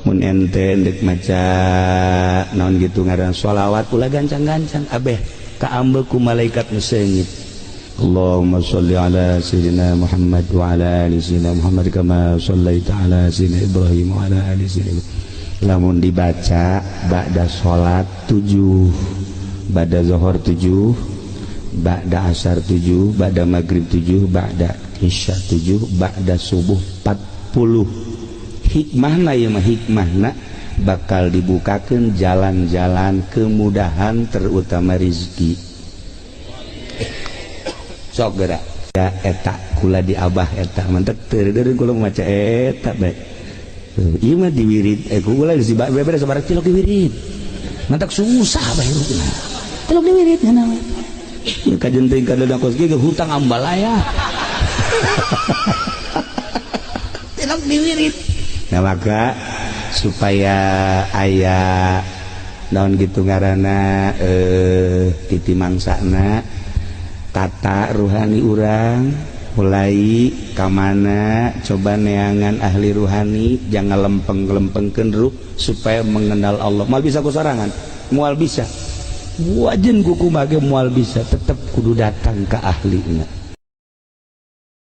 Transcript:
Mun ente ndek maca naon gitu ngaran sholawat ulah gancang-gancang abeh kaambe ku malaikat nu seungit. Allahumma sholli ala sayyidina Muhammad wa ala ali sayyidina Muhammad kama shallaita ala sayyidina Ibrahim wa ala ali sayyidina. Lamun dibaca ba'da salat 7, ba'da zuhur 7, ba'da asar 7, ba'da maghrib 7, ba'da isya 7, ba'da subuh 40. Hikmahna ieu mah hikmahna bakal dibukakeun jalan-jalan kemudahan terutama rizki. Sok geura ya eta kula di abah eta mantek teu deui kula maca eta bae. Ieu mah diwirid kula geus beberes sabaraha cilok diwirid. Mantak susah bae hirupna. Cilok diwirid nya we. Ieu kajen teuing kadadang kos kieu hutang ambalaya. Cilok diwirid. Nah maka supaya aya naon gitu ngaranna titi mangsana tata ruhani urang mulai kamana coba neangan ahli ruhani jangan lempeng-lempengkeun ruh supaya mengenal Allah. Moal bisa ku sorangan, moal bisa. Wajen kuku mage moal bisa, tetep kudu datang ke ahlina.